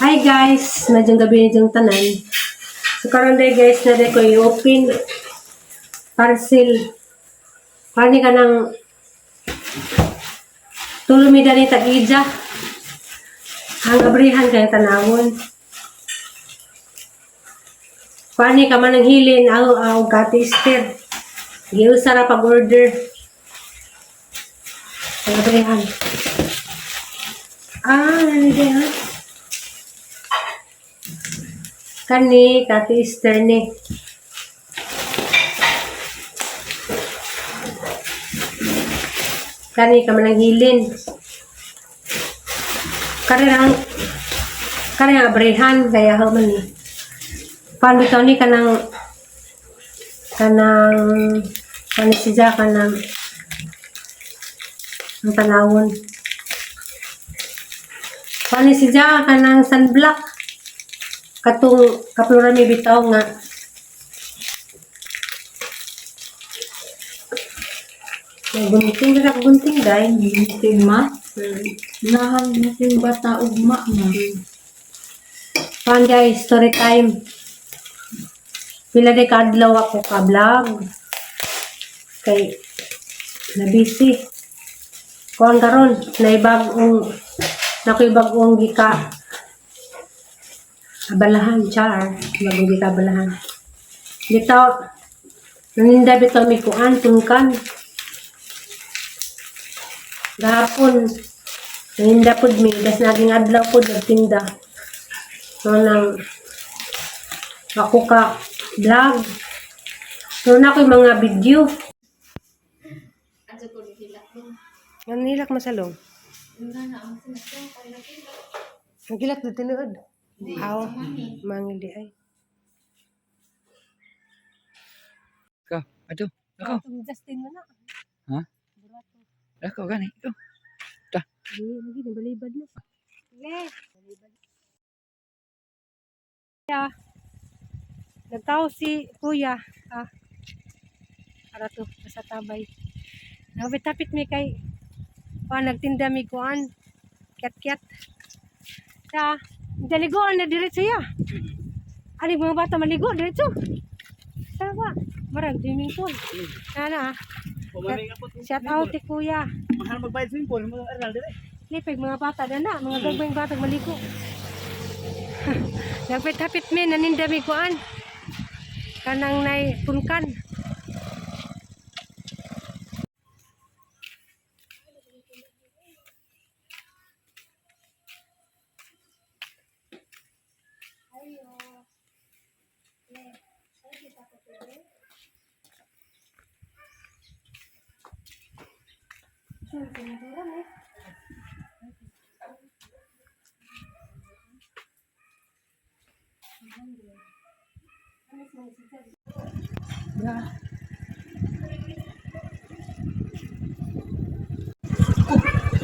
Hi guys, maayong gabii ninyong tanan. So karon day guys, na ko i-open parcel. Kani ka ng tulo mi dani tag-ija. Ang abrihan kay tanawon. Kani ka man ang hilin aw aw kati Esther. Giusa ra pag-order. Ang abrihan. Ah, nani ha? Kani, Kati Esther ni. Kani ka man ang hilin. Kani ang kani ang abrehan kaya ho man ni. Paano bitaw ni kanang kanang kani siya kanang ang tanawon. Paano siya kanang sunblock katong kaplura mi bitaw nga may gunting ka gunting dai. Gunting ma? Nahan natin bata ugma ma. Pan guys, story time. Pila de kadlaw ako ka vlog. Kay na busy. Kuan karon, naibag-ong nakoy bag-ong gika abalahan char, bagong gika abalahan. Bitaw naninda bitaw mi kuan tungkan. Gahapon naninda pud mi das naging adlaw pud nagtinda. So nang ako ka vlog. So na ko yung mga video. Ang nilak masalong. Nagilak na tinuod. Aw, mangil di ay. Ka, ato, ako. Justin mo na. Ha? Ako gani, ikaw. Di, lagi na balibad na. Le. Ya. Nagtao si kuya. Ah. Para to, sa tabay. Nabitapit mi kay pa nagtinda mi kuan. Kyat-kyat. Ya, daligoan na diretso ya. Ani mga bata maligo diretso. Sama. Marag swimming pool. Nana. Shout out ti kuya. Mahal magbayad swimming pool, mo aral dire. Lipig mga bata na na, mga gagawing bata maligo. Nagpit-hapit mi naninda mi kuan. Kanang nay punkan.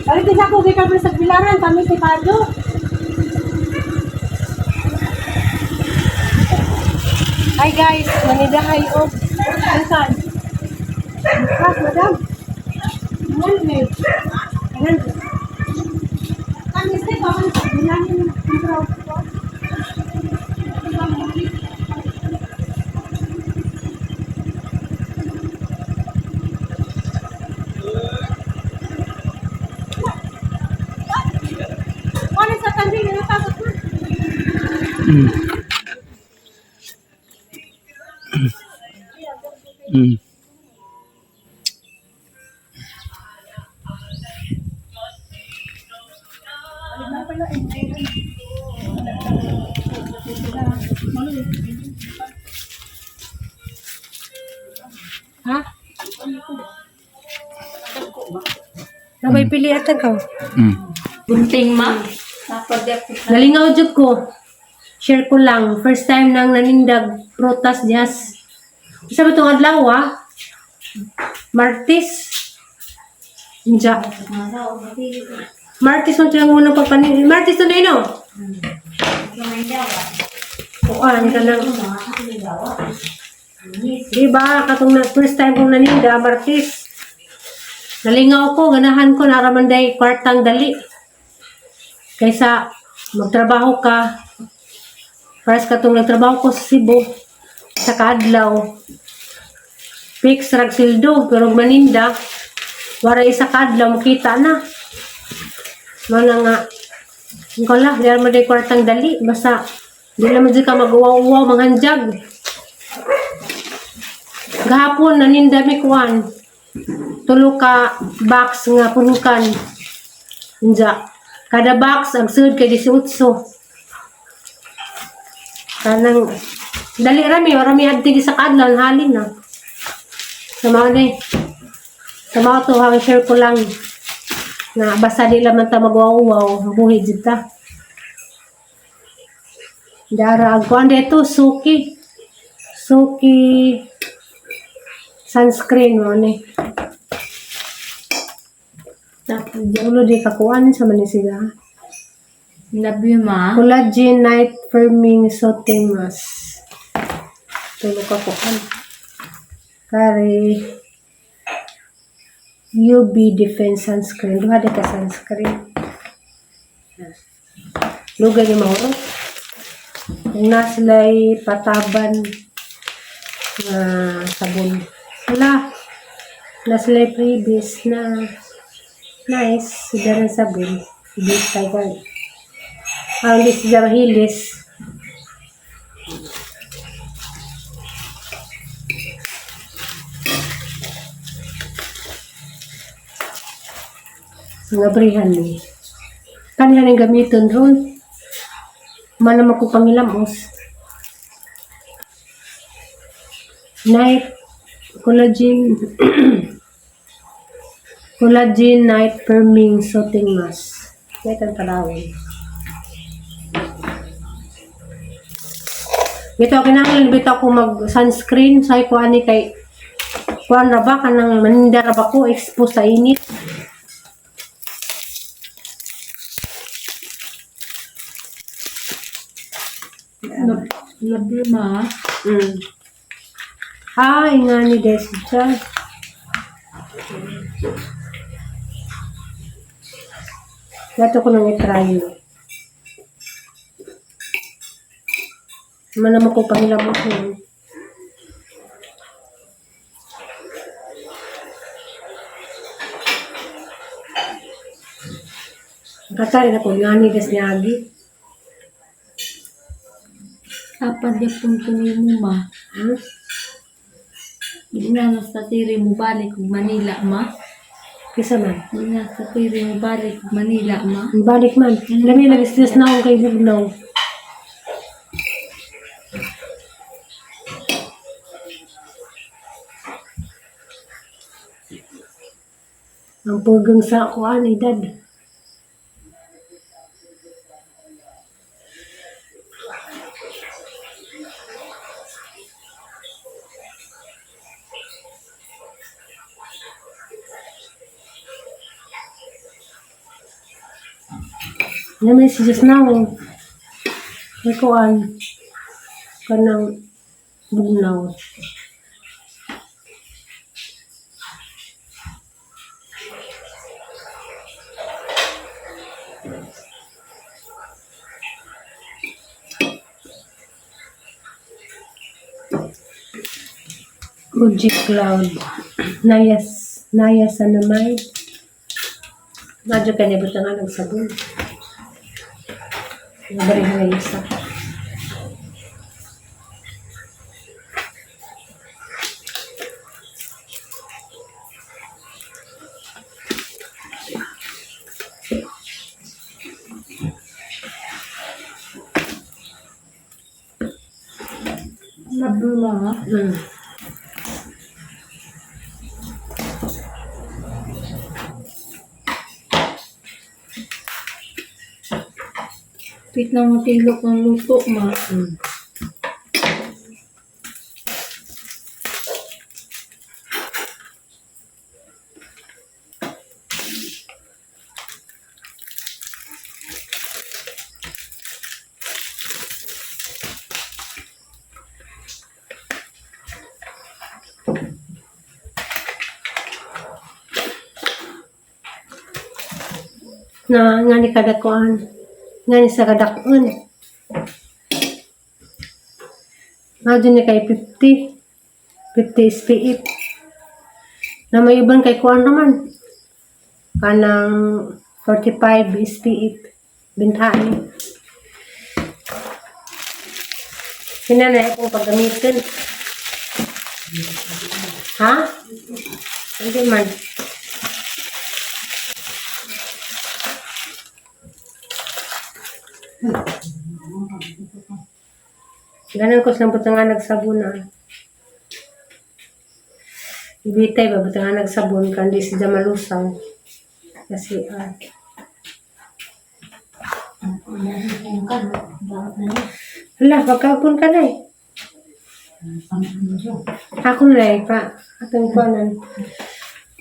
Balik din ako kay Kabri sa Bilaran, kami si Pado. Hi guys, manidahay og punkan. Ah, madam. Ano eh? Ayan. Kami sa kami sa Bilaran ng intro. Ano sa tandi na napasok na? Ha? Nabay pili atan ka. Gunting ma? Nalingaw jud ko. Share ko lang. First time nang nanindag prutas dihas. Isa ba itong adlaw ah? Martis. Inja. Martis mo yung unang pagpanin. Martis to na ino. Kuan ka lang. Di ba? Katong na, first time kong naninda, Martis. Nalingaw ko, ganahan ko, naraman day kwartang dali. Kaysa Magtrabaho ka. Pares katong nagtrabaho ko sa Cebu sa kaadlaw. Fix rag sildo pero maninda wala isa kaadlaw makita na. Mana nga ikaw la, di mo day kwartang dali basta di naman di ka mag-uwaw-uwaw manghanjag. Gahapon naninda mi kuan. Tulo ka box nga punukan. Unja. Kada box ang sud kay 18. Kanang dali rami, rami adti sa kaadlaw halin na. Sa mga ni. Sa mga to hang share ko lang na basta di lang man ta magwaw-waw, buhi jud ta. Dara ang kuan dito suki. Suki sunscreen mo ni. Tapos, Ulo di ka kuan sa man ni sila. love you, ma. Collagen Night Firming Soothing Mask. Tulog ka kuan. Kare UV Defense Sunscreen. Duha di ka sunscreen. Lugay ni mahurot. Kung nasila'y pataban na sabon. Wala. Nasila'y freebies na nice. Sila ng sabon. Hindi tayo ka. Ang hindi sila mahilis. Mga brihan ni. Kanihan ang gamiton ron. Malamang ko pangilamos. Night collagen collagen night firming soothing mask. Kahit ang talawin. Bitaw kinahanglan bitaw ko mag sunscreen say ko ani kay kuan ra ba kanang maninda ra ba ko expose sa init. Love you, ma. Ay, nga ni guys siya. Gato ko nang i-try no. Malamang ko pangilabot ko. Katari na ko nga ni guys niya agi. Apat yapon ko nimo, ma. Hmm? Di na nasa tiri mo balik og Manila, ma. Kisa man. Di na sa tiri mo balik og Manila, ma. Balik man. Lami lang stress na akong kay Bugnaw. Ang pugang sa kuan edad. Naman si Diyos na ako. May kuan. Kanang bugnaw. Uji Cloud. Nayas. Nayas sa namay. Nadyo ka niya butangan ng sabon. Nabari nga isa. Love you, ma. Pit na matilok ng luto, ma. Na nga ni kada kuan. Nga ni sa kadakon. Nga dyan niya kay 50. 50 SPF. Na may uban kay kuan naman. Kanang 45 SPF. Bintaan ni. Hinanay akong paggamitin. Ha? Hindi man. Ganan ko silang butangan nagsabon na. Ibitay ba butangan nagsabon kandi si malusaw. Kasi hala, pagkapon ka na eh. Ako na eh, pa. Atong kuanan.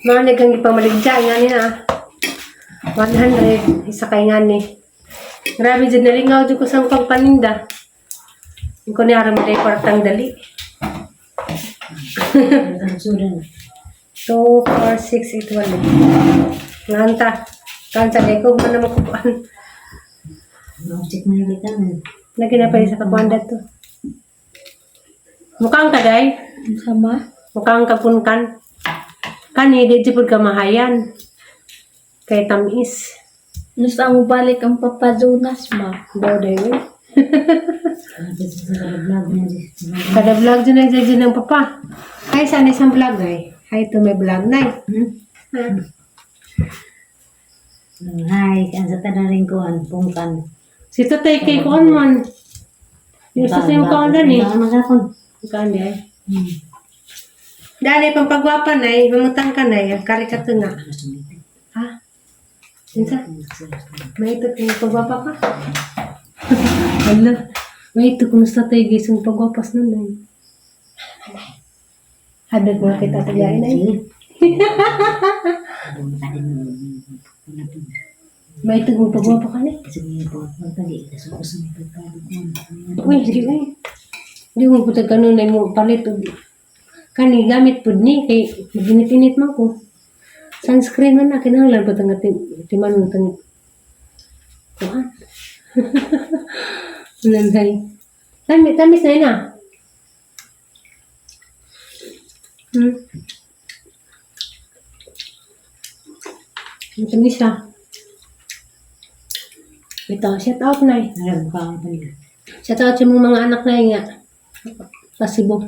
Manig ang ipamaligya, nga ni na. 100, isa kay nga ni. Grabe dyan, nalingaw dyan ko sa pagpaninda. Hindi ko niya mo tayo kwartang dali. 2, 4, 6, 8, 1. Nganta. Kansa, kay ko man na makukuan. Lagi na pa sa kakuan to. Mukhang ka, day. Sama? Mukhang kapunkan. Kani, di jud pud ka mahayan. Kay tamis. Nus mo balik ang Papa Jonas ma. Boday, we. Kada vlog dyan ang dyan ng papa. Hi, sana isang vlog, ay. Hi to my vlog, nay. Ha? Hi, ang sa tanan rin ko, ang pungkan. Si tatay kay kuan man. Yung sa siyang kaunan eh. Ang mga kon. Kaan di ay. Dali, pampagwapa na eh. Mamutang ka na eh. Karikato na. Ha? Insa? May ito kung pagwapa ka? Wala. May ito kung sa tatay gising pagwapas nun ay. Hadag mo kita tagayin ay. May ito kung pagwapa ka na eh. Uy, hindi uy. Hindi mo putag kanunay mo palit og kani gamit pud ni kay maginit-init man ko. Sunscreen man na kinahanglan pa tang timan tang kuan. Nanay. Tamis, tamis na yun ah. Ang tamis siya. Ito, shout out na eh. Shout out sa mong mga anak na nga. Sa Cebu.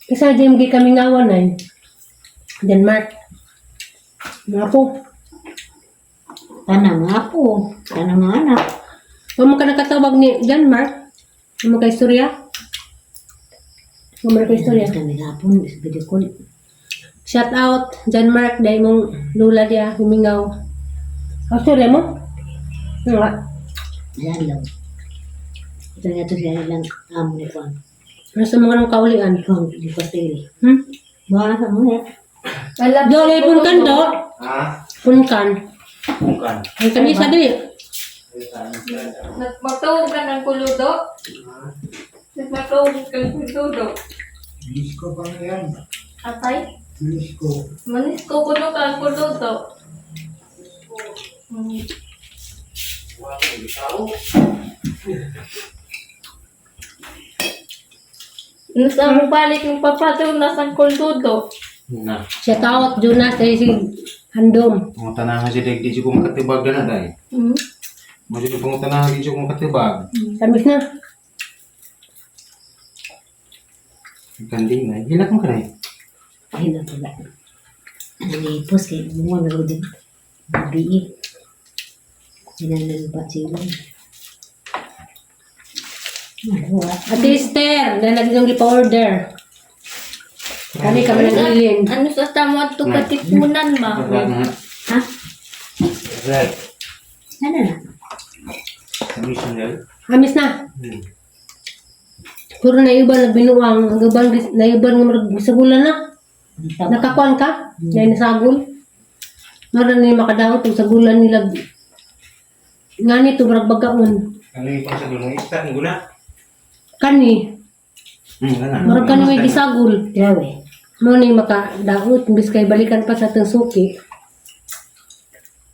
Kasi di mo kami ngawan ay. Denmark. Mga po. Tanang mga po, tanang mga anak. Huwag mo ka nakatawag ni Denmark. Huwag mo ka istorya. Huwag mo ka istorya. Kami hapon, video call. Shout out Denmark dahil mong lula diya humingaw. Ang istorya mo? Nga. Ayan lang. Ito nga ito siya lang amo ni Juan. Ano sa mga nang kaulian? Ikaw, hindi ko sili. Hmm? Buwan sa mga. Alam Do, lay punkan do. Ha? Punkan. Bukan. Ang kanisa dili. Nagmatuog ka ng kuludo? Nagmatuog ka ng kuludo? Misko pa nga yan. Atay? Misko. Manis ko kuno ka ang kuludo. Nus mo balik ng Papa Jonas ang kuludo. Na. Shout out Jonas ay si Handom. Pangutanahan siya dahil di siya ko makatibag na dahil. Hmm? Mo siya pangutanahan di siya ko makatibag. Tamis na. Kanding na. Hilak mo ka na eh. Ay, na pala. Nalipos kay mo na din. Mabii. Sinanan pa sila. Ano, Ate Esther, na lagi yung gipa-order. Kani kami ng ilin. Ano sa tamo at katipunan ma? Ha? Right. Ano na? Kami sandal. Amis na. Puro na iba nagbinuang, ang uban na iban nga murag sagulan na. Nakakuan ka? Na nasagol. Mara ni makadaot og sagulan nila. Ngani to murag bagaon. Ano yung pang sagol? Ang isda, ang guna. Kani, Gana. murag kani may gisagol. Grabe. Mo ni makadaot imbis kay balikan pa sa atong suki.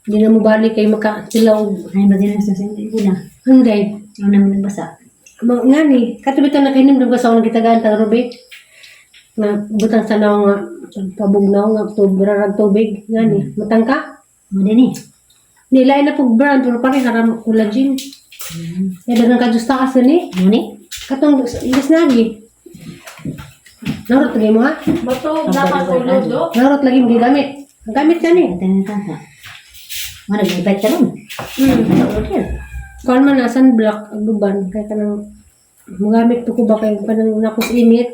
Hindi na mo balik kay makatilaw. Ay, bagay na sa sa'yo. Una. Hindi. Ano naman nagbasa? Ma nga ni, katubit na nakainom dun ka sa unang kitagaan tang rubi. Nga butang sa naong nga pabugnaw nga tub rarag tubig nga ni. Matang ka? Mo din eh. Nilain na pug brand pero pare haram collagen. Ya daghang ka taas ni. Mo ni? Katong gisnagi. Narot lagi mo ha? Bato, nakatulog do. Narot lagi mo gigamit. Ang gamit ka ni. Ang tanga. Mana gipait ka ron. Hotel. Kuan man na sunblock ag duban kay kanang mugamit to ko ba kay panang nakos init.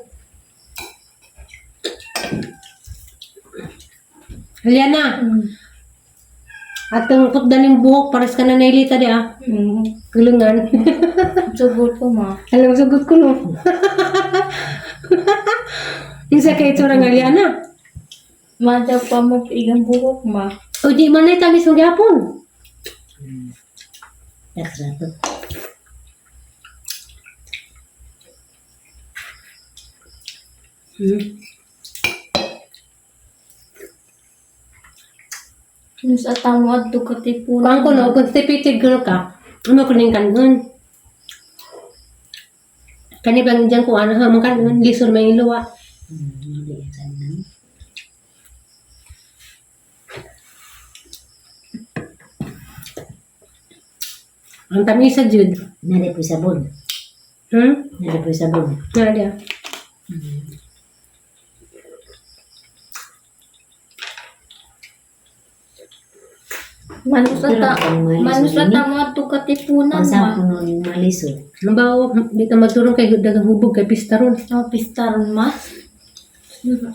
Liana. Atong putdan yung buhok pares ka na nailita di ah. Kulungan. Sugot ko ma. Alam sagot ko no. Isa kay itsura nga Liana. Madaw pa mo igang buhok ma. O di man na tamis mo gyapon. Takrato. Nus atamo adto katipunan. Kuan ko no, constipated ko no ka. Ano ko ning kanon? Kani bang diyan ko ano ha man kanon lisod may luwa. Hindi yan sa nang. Ang tamis sa jud. Nari po sabon. Nari po sabon. Nga dia. Manus Pero ata ang mali manus sa atamo adto katipunan Ang ma. sa kuno yung maliso. Ang bawo, di ka magturong kay daghang hubog kay pista ron. Oh, pista ron ma.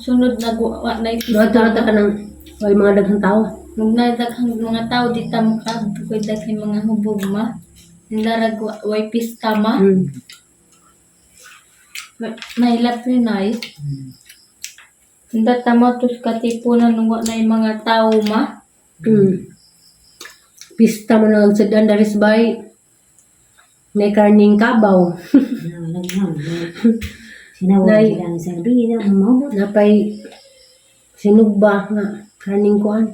Sunod na guwa na pista. Doon ta ka ng ay mga daghang tao. Magnadaghang mga tao di ta makaadto kay daghang mga hubog ma. Ndarag way pista ma. Mahilap yun ay. Hindi tama tos katipunan nung wa na yung mga tao ma. Pista man ang sudan daris bay. May karning kabaw. Wala lang. Sinawa Nay. sila ang sabi na mo. Napay sinugba nga karning kuan.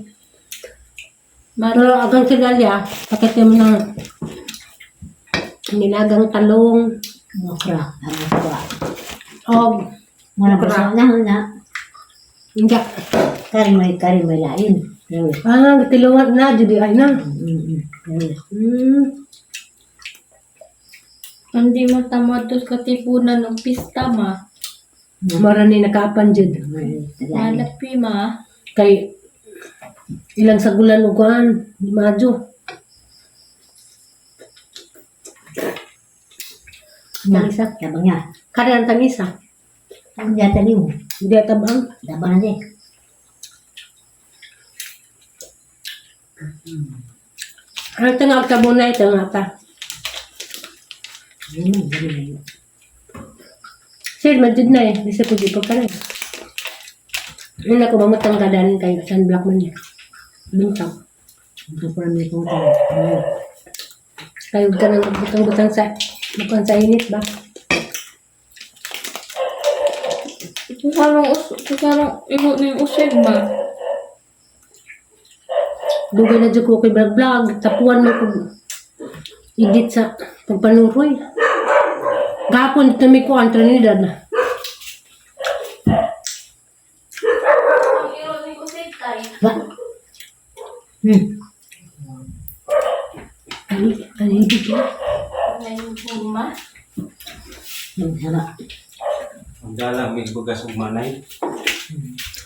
Pero agang sigalya, pakit mo ng nilagang talong Okra. Ang okra. og Wala pa sa na na. hindi. Kari may lain. Pero Ah, tiluwan na jud ay na. Pero Hindi mo tama tos katipunan ng pista ma. Mara ni nakapan jud. lain. Malapi ma. Kay ilang sagulan og kuan, Mayo. Na, Tamisa. tabang niya. Kare ang tamisa. Ang yata niyo. Hindi atabang. Tabang na siya. Ano ito nga tabon na ito nga ta. Ano man, ganun na yun. Sir, madjud na eh. Bisa ko di pa ka na eh. Yun ako mamutang ka dahil kay sunblock man niya. Bintang. Ang kapura may kong tayo. Kayo ka nang butang-butang sa bukang sa init ba? Kukarong us kukarong imo ni usig ma. Dugay na dyan ko kay vlog vlog. Tapuan mo kung edit sa pagpanuroy. Gapon dito may kuan Trinidad na. Imo ni usig tay. Ba? Ano, ano yung bigla? Ngayon ma. Ang haba. Ang dala, may bugas ug manay.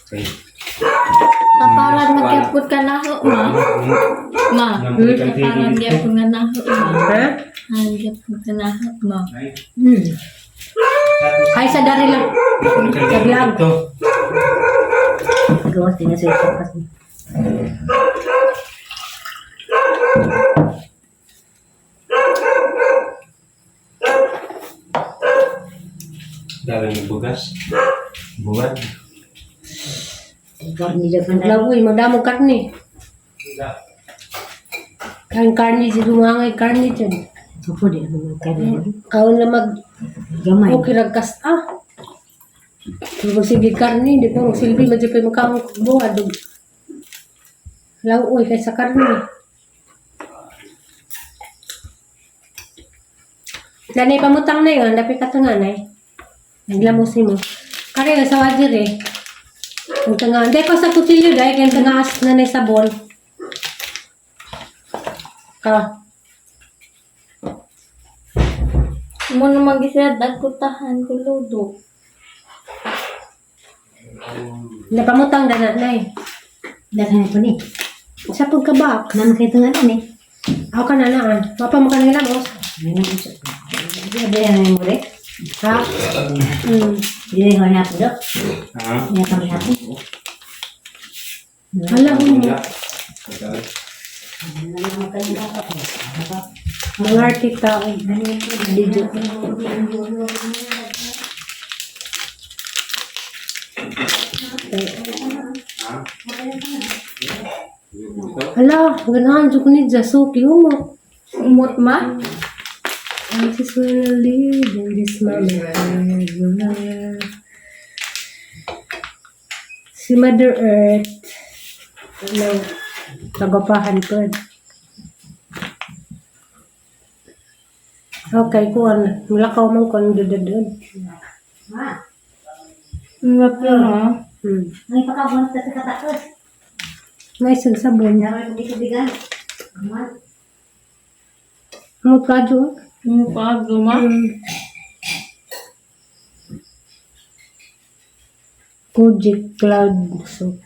Okay. Kaparan magyapot ka na ho ma. Ma. Kaparan Kaparan gyapon nga na ho ma. Ha? Ang gyapon ka na ho ma. Ay, Ay, sa dari lang. Sa vlog. Ito. Gawas din na siya sa kasi. Dala may bugas. Buwad. Ikaw ni Japan na. Lawoy, magdamo karne. Kain karne si dumangay karne dyan. Opo, di ako magkari. Kaon na mag Gamay. okay ragkas ah. Kung sige karne, di ko magsilbi, madyo pa makaon buwad. Lawoy kay sa karne. Danay pamutang na yun, dapit ka nga nay. Naglamos mo. Kare sa wajir eh. Ang tanga, hindi ko sa kutsilyo dahil kaya ang tangaas na nay sabon. Ka. Mo naman gisira dagkutahan ko ludo. Napamutang na na nay. Daghan po ni. Sa pagkabak. Naman kayo tungan ni. Ako ka na na ah. Mapa mo ka nang lamos. Ayan mo rin. Ha? Dili ko na po do. Ha? Iya kami hapon. Hala mo. Mga artista. Video. Ha? Hala, ganahan jud ko ni Jasuki mo. Umot ma? I just wanna live in this moment. Si Mother Earth, ano, kagapahan ko. Okay, kuan, mulakaw man kon dududud. Ma, Umot ma. may pakabon sa katakos. Nice ang sabon. Dapat kubig-kubigan. Ma, Mo kadyo. Umot pa ma. Kojic Cloud Soap.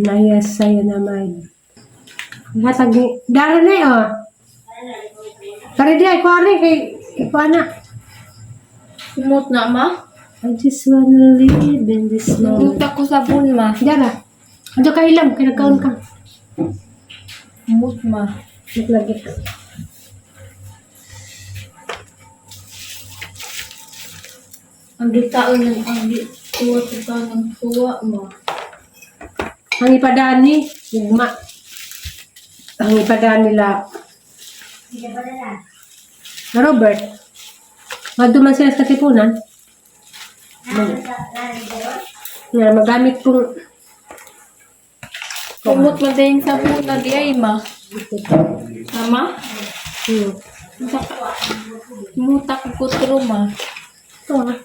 Naya Cyanamide. Hatag ni dara na eh, oh. Kare di ay kuan kay kuan na. Umot na ma. I just wanna live in this moment. Nagduta ko sabon ma. Dara. Adto ka ilam kay nagkaon ka. Umot ma. Naglagi ka. Ang gitaon ng ang tuwa sa ng tuwa ma. Ang ipadani ugma. Ang ipadani nila Robert. Maduman sila sa Katipunan. Nga magamit kong Umot man din sabon na di ay ma. Mama? Muta ko kutro ma. Ito ah.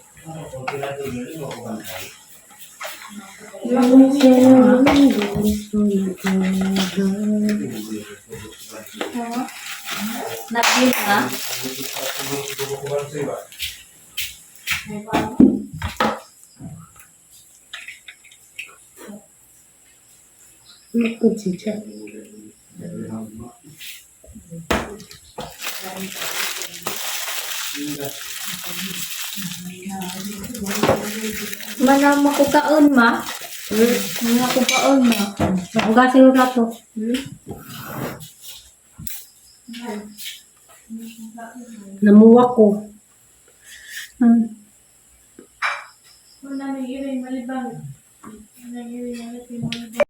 Napil ha? Manama ko kaon ma. Manama ko kaon ma. Hugasin yung plato. Namuwa ko. Wala nang iring malibang. Wala nang iring malibang.